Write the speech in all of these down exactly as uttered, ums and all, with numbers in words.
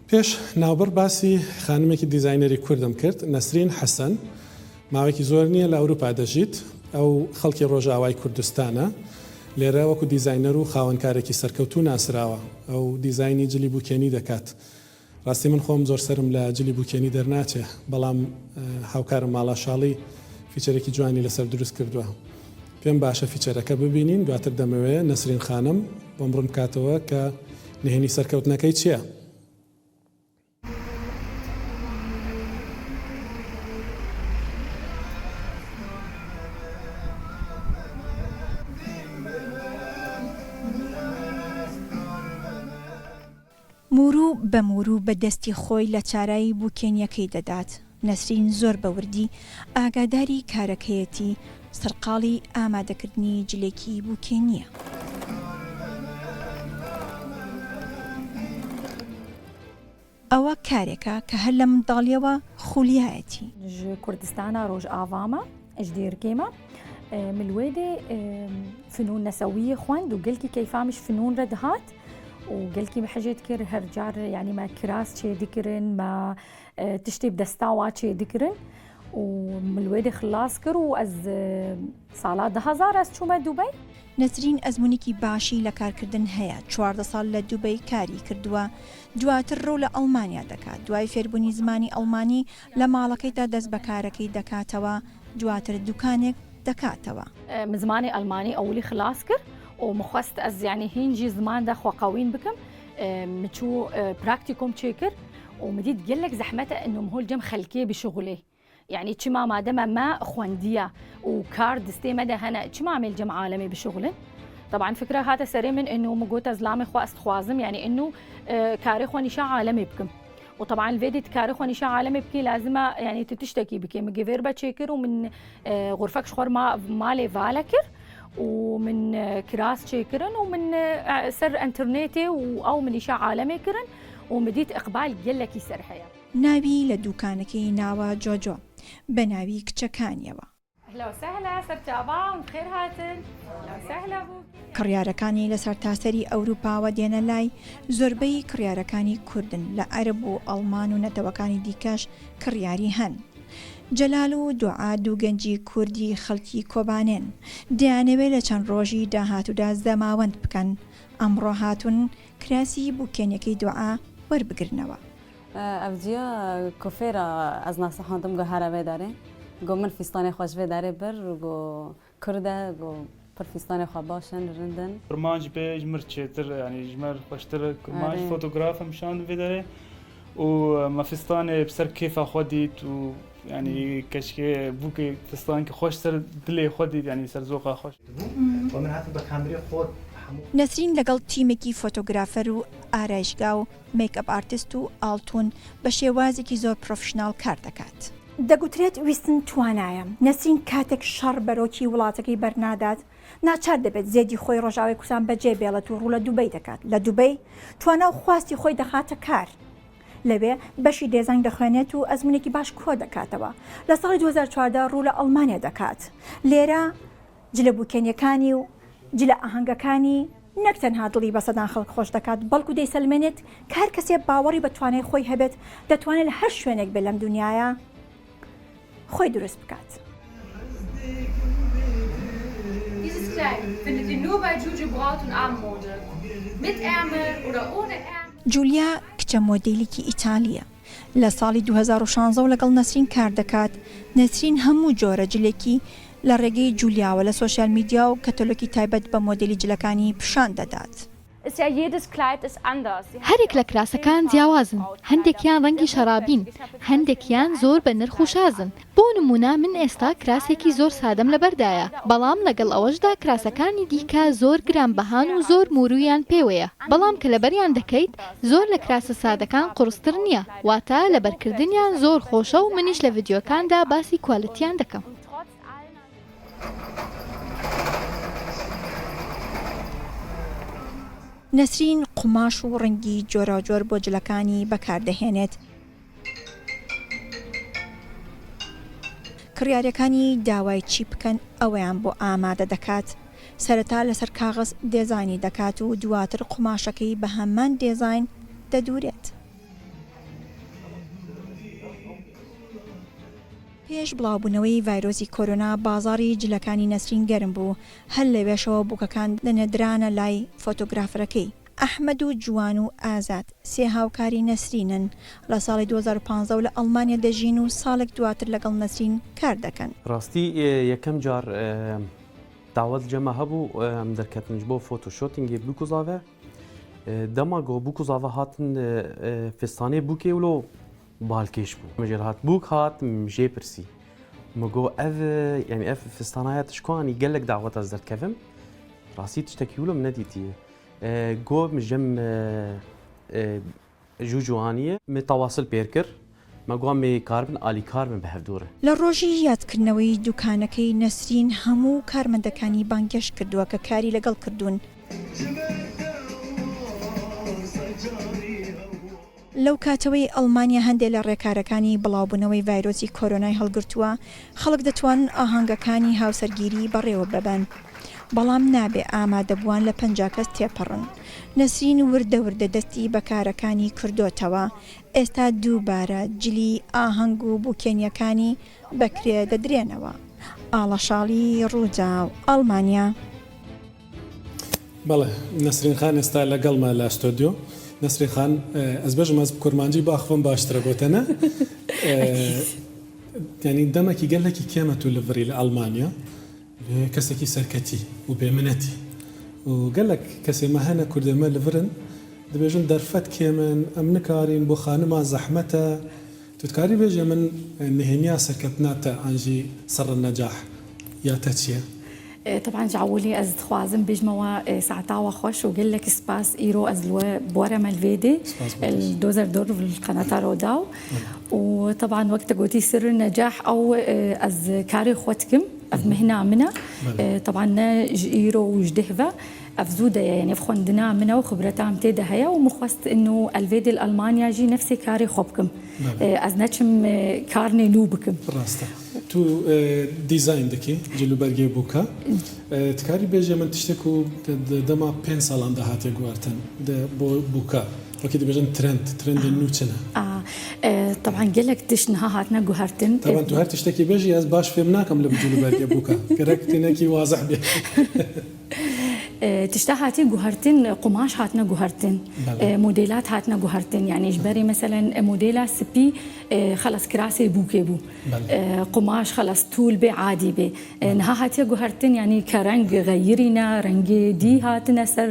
پێش ناوبڕ باسی خانمێکی دیزاینەری کوردم کرد، نەسرین حەسەن. ماوەیەکی زۆر نییە لە ئەوروپا دەژیت. ئەو خەڵکی ڕۆژاوای کوردستانە. لێرە وەکو دیزاینەر و خاوەنکارێکی سەرکەوتوو ناسراوە. ئەو دیزاینی جلی بووکێنی دەکات. ڕاستی من خۆم زۆر سەرم لە جلی بووکێنی دەرناچێ، بەڵام، ئە، هاوکارم ماڵا شاڵی فیچەرێکی جوانی لەسەر دروست کردووە. پێم باشە فیچەرەکە ببینین، دواتر دەمەوێ نەسرین خانم بۆم ڕوون بکاتەوە کە نهێنی سەرکەوتنەکەی چییە. موورو بە موورو بە دەستی خۆی لە چارایی بووکێنیەکەی دەدات. نەسرین زۆر بە وردی ئاگاداری کارەکەیەتی، سەرقاڵی ئامادەکردنی جلێکی بووکێنیە. ئەوە کارێکە کە هەر لە منداڵیەوە خولیایەتی. Ji Kurdistana Rojava me, ji Dêrikê me. E, min li wê dê, e, finûn nesewiyê xwend û gelkî keyfa min ji finûn re dihat û gelkî min hejê dikir. Her car, yanî me kiras çêdikirin, me, e, tiştê bi desta wa çêdikirin. Û min li wê dê xilas kir û ez, e, sala du hezar ez çûme Dubey. نەسرین ئەزموونێکی باشی لە کارکردن هەیە، چواردە ساڵ لە دوبەی کاری کردووە، دواتر ڕوو لە ئەڵمانیا دەکات. دوای فێربوونی زمانی ئەڵمانی، لە ماڵەکەیدا دەست بە کارەکەی دەکاتەوە، دواتر دوکانێک دەکاتەوە. Min zimanê Almanî ewilî xilas kir û min xwest ez, yanî, hîn jî ziman de xwe qewîn bikim. Min çû, e, praktîkum çêkir û min dît gelek zehmet e ino min hol cem xelkê bişixulê. Yanî çima madem me xwendiye û kar distê me de hene, çima em ê li cem alemê bişixulin? Teban fikra hate serê min ino min got ez lamê xwe ez dixwazim, yanî ino, e, karê xwe nîşa alemê bikim. Û teban li vê dê tu karê xwe nîşa alemê bikî, lazim e, yanî tu tiştekî bikî. Min givêr be çêkir û min, e, xurfek ji xwe re ma-, malê vale kir û min, e, kiras çêkirin û min, e, ser enternetê û ew min nîşa alemê kirin û min dît iqbal gelekî ser heye. ناوی لە دوکانەکەی ناوە جۆجۆ، بە ناوی کچەکانیەوە. Ehla û sehla, ser çavan, bi xêr hatin. Ehla û sehla bû. کڕیارەکانی لە سەرتاسەری ئەوروپاوە دێنە لای. زۆربەی کڕیارەکانی کوردن، لە عەرب و ئەڵمان و نەتەوەکانی دیکەش کڕیاری هەن. جەلال و دوعا، دوو گەنجی کوردی خەڵکی کۆبانێن، دەیانەوێت لە چەند ڕۆژی داهاتوودا زەماوەند بکەن. ئەمڕۆ هاتوون کراسی بووکێنیەکەی دوعا وەربگرنەوە. Ev ciya kufêra ez nasihandimgo here vê derê. Go min fîstanê xwe ji vê derê bir, go kurd e, go pir fîstanê xwe baş in, rind in. Kurmanc bê ji mir çêtir, yanî ji me xweştir e. Kurmanc, erê, fotograf em şand vê derê. Û me fîstanê bi ser kêfa xwe dît û, yanî, keşkê bûkê fistankî xweş ser dilê xwe dît, yanî ser zoqa xweş. Û min hate bi kamerê xwe hemû. نەسرین لەگەڵ تیمێکی فۆتۆگرافەر و ئارایشگا و مێکئەپ ئارتیست و ئاڵتون بە شێوازێکی زۆر پرۆفشناڵ کار دەکات. دەگوترێت ویستن توانایە. نەسرین کاتێک شەڕ بەرۆکی وڵاتەکەی بەرنادات، ناچار دەبێت زێدی خۆی ڕۆژاوای کوردستان بەجێ بێڵێت و ڕوو لە دوبەی دەکات. لە دوبەی توانا و خواستی خۆی دەخاتە کار. لەوێ بەشی دێزاین دەخوێنێت و ئەزموونێکی باش کۆ دەکاتەوە. لە ساڵی دوو هەزار چواردە ڕوو لە ئەڵمانیا دەکات. لێرە جلە بووکێنیەکانی و جلە ئاهەنگەکانی نەک تەنها دڵی بە سەدان خەڵک خۆش دەکات، بەڵکو دەیسەلمێنێت کە هەر کەسێ باوەڕی بە توانای خۆی هەبێت، دەتوانێت لە هەر شوێنێک بێت لەم دونیایە خۆی دروست بکات. Dieses Kleid findet ihr nur bei Juju Braut und Abendmode. Mit Ärmel oder ohne Ärmel. جولیا کچە مۆدیلێکی ئیتالیە. لە ساڵی دوو هەزار و شانزە و لەگەڵ نەسرین کار دەکات. نەسرین هەموو جۆرە جلێکی لە ڕێگەی جولیاوە لە سۆشیال میدیا و کەتەلۆکی تایبەت بە مۆدیلی جلەکانی پیشان دەدات. Ist ja jedes Kleid ist anders. هەرێک لە کراسەکان جیاوازن، هەندێکیان ڕەنگی شەرابین، هەندێکیان زۆر بە نرخ و شازن. بۆ نمونە من ئێستا کراسێکی زۆر سادەم لەبەردایە، بەڵام لەگەڵ ئەوەشدا کراسەکانی دیکە زۆر گرانبەهان و زۆر مورویان پێوەیە، بەڵام کە لەبەریان دەکەیت زۆر لە کراسە سادەکان قورستر نییە، واتە لەبەرکردنیان زۆر خۆشە و منیش لە ڤیدیۆکاندا باسی کوالتیان دەکەم. نەسرین قوماش و ڕەنگی جۆراوجۆر بۆ جلەکانی بەکاردەهێنێت. کڕیارەکانی داوای چی بکەن، ئەوەیان بۆ ئامادە دەکات. سەرەتا لەسەر کاغەز دێزاینی دەکات و دواتر قوماشەکەی بە هەمان دێزاین دەدورێت. پێش بڵاوبوونەوەی ڤایرۆسی کۆرۆنا، بازاڕی جلەکانی نەسرین گەرم بوو. هەر لەوێشەوە بووکەکان دەنێدرانە لای فۆتۆگرافەرەکەی. ئەحمەد و جوان و ئازاد سێ هاوکاری نەسرینن. لە ساڵی دوو هەزار و پازدە و لە ئەڵمانیا دەژین و ساڵێک دواتر لەگەڵ نەسرین کار دەکەن. ڕاستی، ئێ، یەکەم جار، ئێ، داوەت جەمە هەبوو، ئێ، ئەم دەرکەتن ji bo fotoshootingê bûkuzave. ئێ، dema ku bûkuzave hatin، ئێ، ئێ، fistanê bûkê wilo balkêş bû. Min jê re hat bûk hat, min jê pirsî. Min got, ev, e, yanî ev fistana ya tişko anî gelek dawet ez derdikevim. Rastî tiştekî wilo min nedîtiye. E, got, min jem, e, e, jû jû aniye. Min tawasil pêr kir. Me got, em ê karibin alîkar bin bi hevdû re. لە ڕۆژی یادکردنەوەی دوکانەکەی نەسرین هەموو کارمەندەکانی بانگێشت کردووە کە کاری لەگەڵ کردوون. لەو کاتەوەی ئەڵمانیا هەندێک لە ڕێکارەکانی بڵاوبوونەوەی ڤایرۆسی کۆرۆنای هەڵگرتووە، خەڵک دەتوانن ئاهەنگەکانی هاوسەرگیری بەڕێوە ببەن، بەڵام نابێ ئامادەبووان لە پەنجا کەس تێپەڕن. نەسرین وردە وردە دەستی بە کارەکانی کردۆتەوە، ئێستا دووبارە جلی ئاهەنگ و بوکێنیەکانی بەکرێ دەدرێنەوە. ئاڵەشاڵی، ڕووداو، ئەڵمانیا. بەڵێ، نەسرین خان ئێستا لەگەڵمە لە ستۆدیۆ. نەسرین خان، ئێ، ئەز بێژم ئەز بە کورمانجی باخفم باشترە بۆ تەنە. ئێ، یعنی دەمەکی گەلەکی کێمە تو لە ڤری لە ئەڵمانیا. بێ کەسێکی سەرکەتی و بێمنەتی. و گەلەک کەسێ مە هەنە کوردێ مە لە ڤرن، دەبێژن دەرفەت کێمن، ئەم نکارین، بۆ خانما زەحمەتە. Tu dikarî bêjê min, e, nihêniya serkeftina te an jî serr necax ya te çi ye? E, teban ji ewilî ez dixwazim bêjme we, e, saeta we xweş û gelek spas îro ez li we bi we re me li vê dê. Spas bo te jî. Li Dozer Dor li qenata Rodaw. Û teban wek te gotî sirr necax ew, e, ez karê xwe dikim. Ev mihna min e. Belê. E, teban ne ji îro û ji deh ve. Ev zû de ye, yanî ev xwendina min e û xibreta min tê de heye û min xwest inu ez vê dê li Almanya jî nefsê karê xwe bikim. Belê. E, ez neçim, e, karnê nû bikim. Rast e. Tu, e, dîzayn dikî, cil û bergê bûka. E, dikarî bêjê min tiştê ku de, de, dema pênc salan de hatiye guhertin, de bo bûka. Wekî dibêjin trend, trendên nû çi ne? A, e, teban gelek tişt niha hatine guhertin. Teban tu her tiştekî bêjî ez baş fêm nakim li bi cil û bergê bûka. Gerek tu hinekî wazeh bê. E, tişta hatiye guhertin, qumaş hatine guhertin, Belê. E, modelat hatine guhertin. Yani ji berê meselen, e, modela spî, e, xelas kirasê bûkê bû. Belê. E, qumaş xelas tûl bê, adî bê. E, niha hatiye guhertin, yani ke reng xeyirîne, rengê dî hatine ser,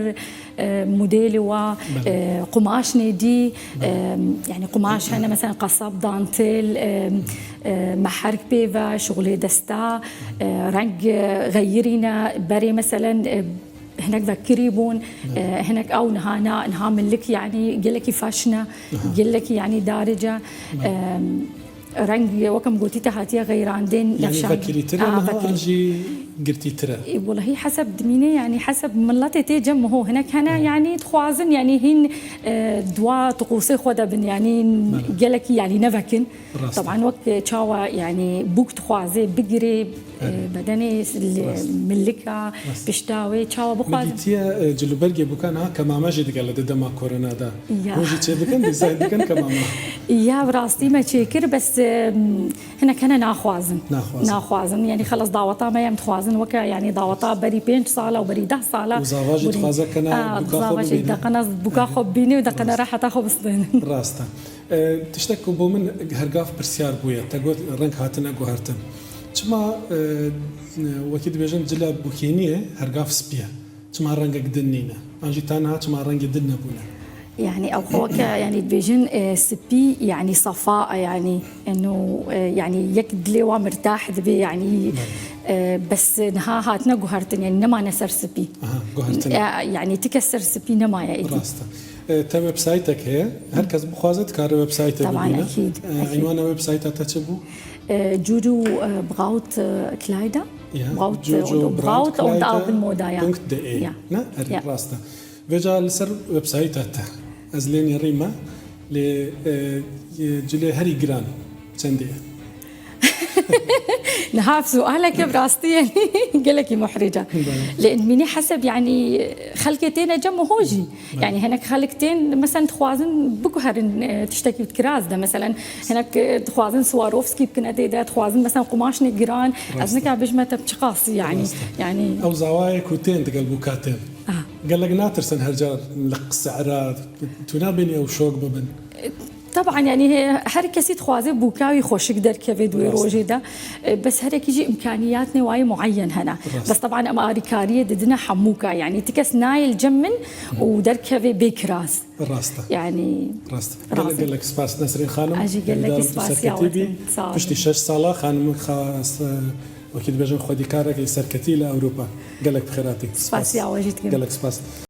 e, modêlê wa, Belê. E, qumaşnê dî, Belê. E, yani qumaş hene mesela qasab, dantel, e, e, meherk pê ve, şixulê desta, e, reng, e, xeyirîne, berê meselen, e, hinek vekirî bûn, Belê. E, hinek ew niha na, niha milik yani gelekî fashion e, Aha. Gelekî yani darice, Belê. E, reng wek em gotî te hatiye xeyrandin, Yani nefşan. Vekirîtir e Aa, niha vekirî. An jî girtîtir e? E, welahî heseb dimîne, yani heseb miletê tê cem ho hinek hene, Hı. Yani dixwazin yani hîn, e, dua tiqûsê xwe de bin, yani Belê. Gelekî yani nevekin. Rast e. Teban wek çawa yani bûk dixwaze bigirê, Erê. E, bedenê li Rast. Milika, Rast. Pişta wê çawa bixwazin. Min dîtiye, e, cil û bergê bûka niha kemame jî digele di dema korona de. Ya. Hûn jî çê dikin, dîzayn dikin kemame. Ya, bi rastî me çêkir, bes, e, hinek hene naxwazin. Naxwazin. Naxwazin. Yani xelas daweta me em dixwazin weke, yani daweta berî pênc sala û berî deh sala. Û zava jî dixwaze kene bûka xwe bibîne. Zava jî deqena bûka xwe bibîne û deqena reheta xwe bistêne. Rast e. E, tiştek ku bo min hergav pirsyar bûye, te got reng hatine guhertin. Çima, e, wekî dibêjin cila bûkêniyê hergav spî ye? Çima rengek din nîne? An jî ta niha çima rengê din nebûne? Yani ew xwe weke, yani dibêjin, e, spî, yani safa e, yani eno, e, yani yek dilê wa mirtah dibe, yani, e, bes niha hatine guhertin, yani nemane ser spî. Aha, guhertin. E, yani ti kes ser spî nemaye êdî. Rast e. E, te websaytek heye. Her kes bixwaze dikare websayte Teban, bibîne. Ekîd, E, ekîd. Înwana websayta te çi bû? E, Jojo, e, Braut, e, Kleider. Ya, Braut, e, Jojo Braut Braut und Kleider Abendmoda, ya. Punkt de e. Ya. Ne? Erê, Ya. Rast e. Vêca li ser websayta te. Ez lê nêrîme. Lê, e, e, cilê herî giran çendê ye? Niha sualeke bi rastî, yanî gelekî muhric e. Lê mînî heseb, yanî xelkê têne cem û hojî. Yanî hinek xelk tên, mesela dixwazin biguherin, e, tiştekî kiraz de. Mesela hinek, e, dixwazin Swarovski bikine tê de, dixwazin mesela qumaşinê giran. Ez nika bijme te bi çiqasî, yanî. Yanî ew zawayê ku tên digel bûka tên. Gelek natirsin her car li sera, tu nabênî ew şok bibin. Teban, yanî he-, her kesî dixwaze bûka wî xweşik derkeve di wê rojê de. E, bes herekî jî imkaniyatnê wayê muayyen hene. Bes teban em arîkariyê didine hemûka. Yanî ti kes nayê li cem min û derkeve bê kiraz. Rast e. Yanî rast e. Gelek gelek spas Nesrîn xanim. Ez jî gelekî spasiya we dikim. Sağ olun. Piştî şeş sala xanim xas, e, wekî dibêjin xwedîkarekî serketî li Ewropa. Gelek bi xêr hatî. Spasiya we jî dikim. Gelek spas.